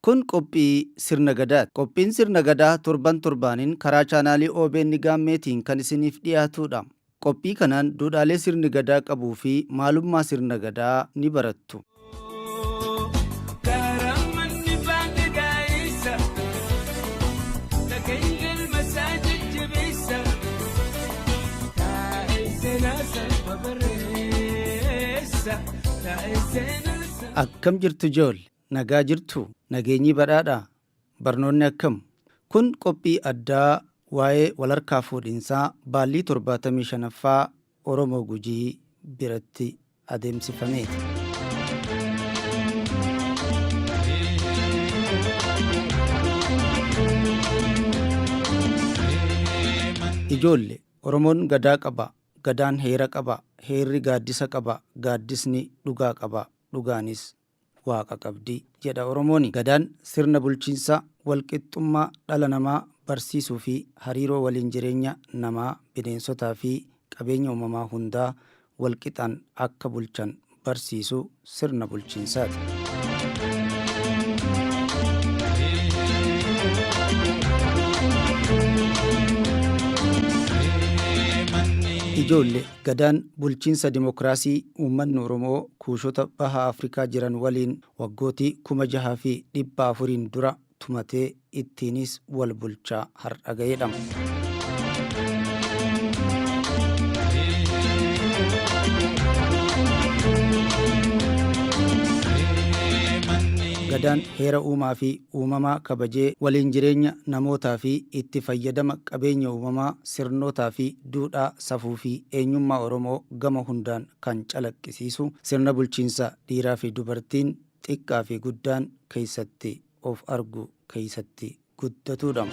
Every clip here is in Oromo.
Kun qophii sirna gadaati. Qophiin sirna gadaa torban torbaaniin karaa chaanaalii OBN Gaammeetiin kan isiniif dhiyaatudha. Qophii kanaan duudhaalee sirni gadaa qabuu fi maalummaa sirna gadaa ni barattu. Karammanni baanni gaa'isa, dhageenyi ilma isaa jajjabeessa, taa'ee seenaa salpha barreessa, taa'ee seenaa salpha. Akkam jirtu ijoolle? Nagaa jirtu? Nageenyi badhaadhaa? Barnoonni akkam? Kun qophii addaa waa'ee walharkaa fuudhinsaa baallii 75ffaa Oromoo Gujii biratti adeemsifameeti. Ijoolle, Oromoon Gadaa qaba, Gadaan heera qaba, heerri gaaddisa qaba, gaaddisni dhugaa qaba, dhugaanis Waaqa qabdi jedha Oromooni. Gadaan sirna bulchiinsa walqixxummaa dhala namaa barsiisuu fi hariiroo waliin jireenya namaa, bineensotaa fi qabeenya uumamaa hundaa walqixaan akka bulchan barsiisu sirna bulchiinsaati. Ijoolle, Gadaan bulchiinsa dimokiraasii uummanni Oromoo Kuushota Baha Afrikaa jiran waliin waggootii 6,400n dura tumatee ittiinis wal bulchaa har'a ga'edha. Gadaan heera uumaa fi uumamaa kabajee waliin jireenya namootaa fi itti fayyadama qabeenya uumamaa, sirnootaa fi duudhaa, safuu fi eenyummaa Oromoo gama hundaan kan calaqqisiisu sirna bulchiinsa dhiiraafi dubartiin, xiqqaafi guddaan keessatti of argu keessatti guddatuudha.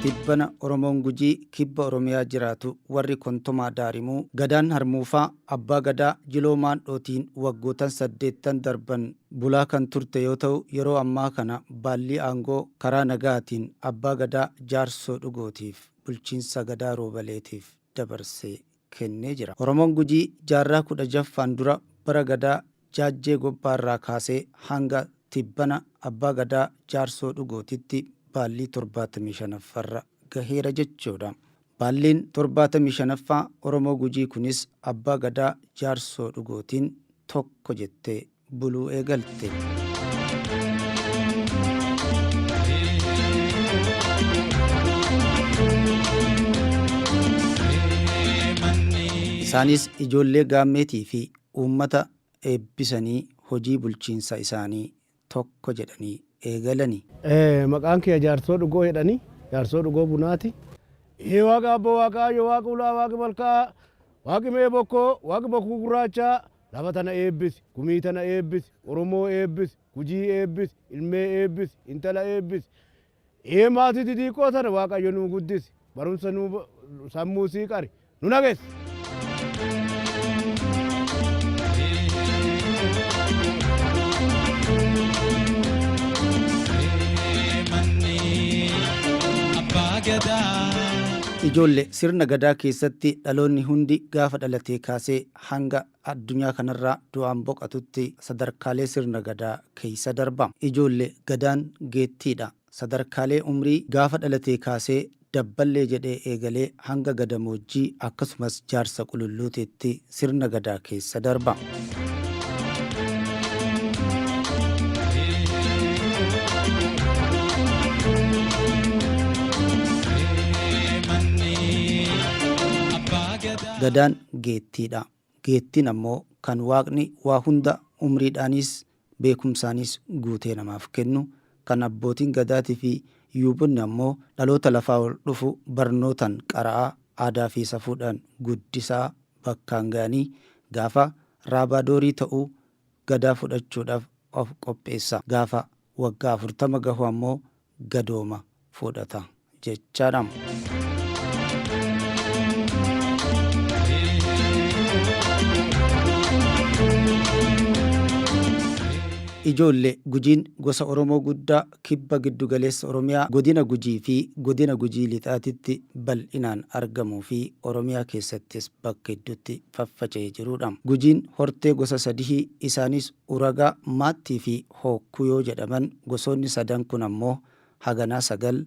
Tibbana Oromoon Gujii kibba Oromiyaa jiraatu warri Kontomaa Daarimuu, Gadaan Harmuufaa Abbaa Gadaa Jiloo Maandhootiin waggootan saddeettan darban bulaa kan turte yoo ta'u, yeroo ammaa kana baallii aangoo karaa nagaatiin Abbaa Gadaa Jaarsoo Dhugootiif bulchiinsa Gadaa Roobaleetiif dabarsee kennee jira. Oromoon Gujii jaarraa 16ffaan dura bara Gadaa Jaajjee Gobbaarraa kaasee hanga tibbana Abbaa Gadaa Jaarsoo Dhugootitti baallii 75ffarra gaheera jechuudha. Baalliin 75ffaa Oromoo Gujii kunis Abbaa Gadaa Jaarsoo Dhugootiin tokko jettee buluu eegalte. Isaanis ijoollee Gaammeetii fi uummata eebbisanii hojii bulchiinsa isaanii tokko jedhanii eegalani. Maqaan kiyya Jaarsoo Dhugoo jedhani. Jaarsoo Dhugoo Bunaati. Ee Waaqa Abboo Waaqa Ayyo Waaqa Ulaa Waaqi Malkaa Waaqi Mee Bokkoo Waaqi Bokkuu Gurraachaa lafa tana eebbisi gumii tana eebbisi Oromoo eebbisi Gujii eebbisi ilmee eebbisi intala eebbisi ee maatii didiiqqoo tana Waaqayyo nuu guddisi barumsa nuu sammuu sii qari nu nageessi. Ijoolle, sirna Gadaa keessatti dhaloonni hundi gaafa dhalatee kaasee hanga addunyaa kanarraa du'aan boqatutti sadarkaalee sirna Gadaa keessa darba. Ijoolle, Gadaan geettiidha. Sadarkaalee umrii gaafa dhalatee kaasee dabballee jedhee eegalee hanga gadamoojjii akkasumas jaarsa qululluutiitti sirna Gadaa keessa darba. Gadaan geettiidha. Geettiin ammoo kan Waaqni waa hunda umriidhaanis beekumsaanis guutee namaaf kennu, kan abbootiin Gadaatiifi yuubonni ammoo dhaloota lafaa ol dhufu barnootan qara'aa, aadaafi safuudhaan guddisaa bakkaan ga'anii gaafa Raabaa-Doorii ta'u Gadaa fudhachuudhaaf of qopheessa. Gaafa waggaa 40 gahu ammoo gadooma fudhata jechaadha. Ijoollee Gujiin gosa Oromoo guddaa kibba giddugaleessa Oromiyaa godina Gujii fi godina Gujii Lixaatitti bal'inaan argamuu fi Oromiyaa keessattis bakka hedduutti faffaca'ee jirudha. Gujiin hortee gosa sadihii isaanis Uragaa, Maattii fi Hookkuyoo jedhaman gosoonni sadan kun ammoo haganaa 9,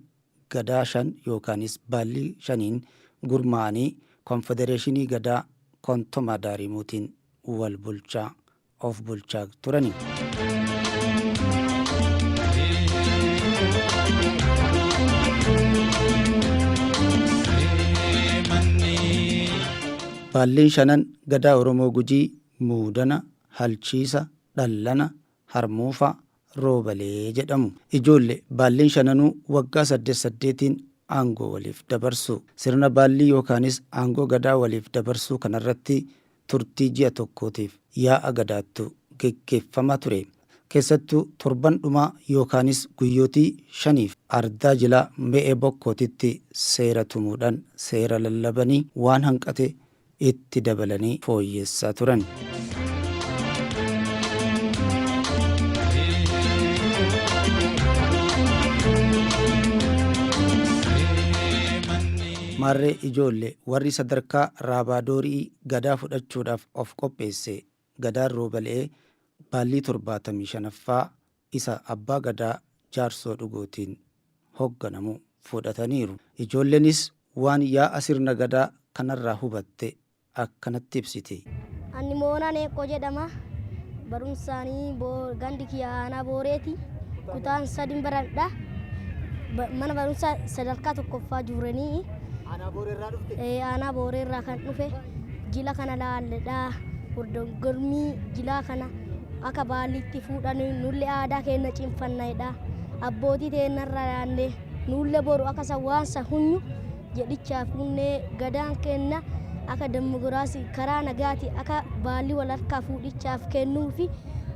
Gadaa 5 yookaanis Baallii 5n gurmaa'anii Konfedereeshinii Gadaa Kontomaa Daarimuutiin wal bulchaa, of bulchaa turani. Baalliin shanan Gadaa Oromoo Gujii Muudana, Halchiisa, Dhallana, Harmuufa, Roobalee jedhamu. Ijoolle baalliin shananuu waggaa saddet saddeetiin aangoo waliif dabarsu. Sirna baallii yookaanis aangoo Gadaa waliif dabarsuu kanarratti turtii ji'a tokkootiif yaa'a Gadaattu geggeeffama ture. Keessattuu torban dhumaa yookaanis guyyootii shaniif ardaa jilaa Me'ee Bokkootitti seera tumuudhaan seera lallabanii waan hanqate itti dabalanii fooyyessaa turan. Maarree ijoolle warri sadarkaa Raabaadoori'ii Gadaa fudhachuudhaaf of qopheesse Gadaan Roobale'ee baallii 75ffaa isa Abbaa Gadaa Jaarsoo Dhugootiin hogganamu fudhataniiru. Ijoollenis waan yaa'a sirna Gadaa kanarraa hubatte akkanatti ibsiti. Ani Moonaa Neeqqoo jedhama. Barumsaanii gandi kiyya aanaa Booreeti. Kutaan sadin baradha. Mana barumsaa sadarkaa tokkoffaa Juuranii. Aanaa Booreerraa dhufte? Ee, aanaa Booreerraa kan dhufe. Jila kana laalledha. Waldorgommii jilaa kana akka baalliitti fuudhan nullee aadaa keenya cimfannaidha. Abbootii teennarraa yaadne nullee boru akka san waan san hunyu jedhichaa fuunnee gadaan keenna akka demokiraasii karaa nagaati akka baalli wal harkaa fuudhichaaf kennuufi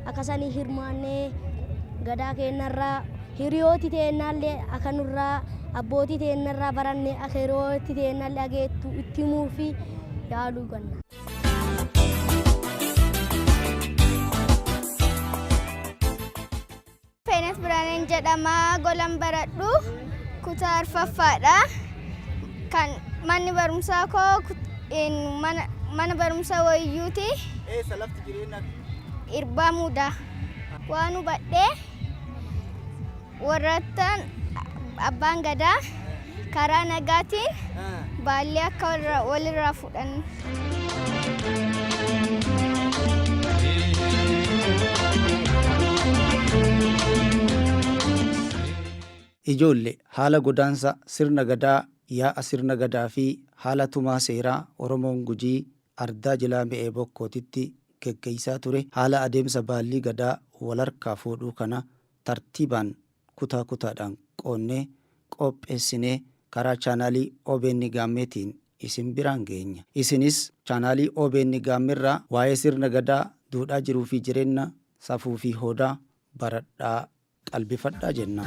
akka sanii hirmaannee gadaa keennarraa hiriyooti teennaallee akka nurraa abbootii teennarraa barannee akka hiriyooti teennaallee ageettu itti himuufi yaaluu ganna. Feenat Birhaaneen jedhama. Golan baradhu kutaa arfaffaadha. Kan manni barumsaa koo mana barumsaa Wayyuuti. Eessa lafti jireenyaa? Irbaa Muudaa. Waan hubadhee warrattan abbaan gadaa karaa nagaatiin baallee akka walirraa fuudhan. Ijoolle haala godaansa sirna Gadaa, yaa'a sirna Gadaa fi haala tumaa seeraa Oromoon Gujii ardaa jilaa Me'ee Bokkootitti geggeessaa ture, haala adeemsa baallii Gadaa walharkaa fuudhuu kana tartiibaan kutaa kutaadhaan qoonnee qoopheessinee karaa chaanaalii obn Gaammeetiin isin biraan geenya. Isinis chaanaalii obn Gaammerraa waa'ee sirna Gadaa, duudhaa jiruufi jireenna, safuufi hoodaa baradhaa qalbifadhaa jenna.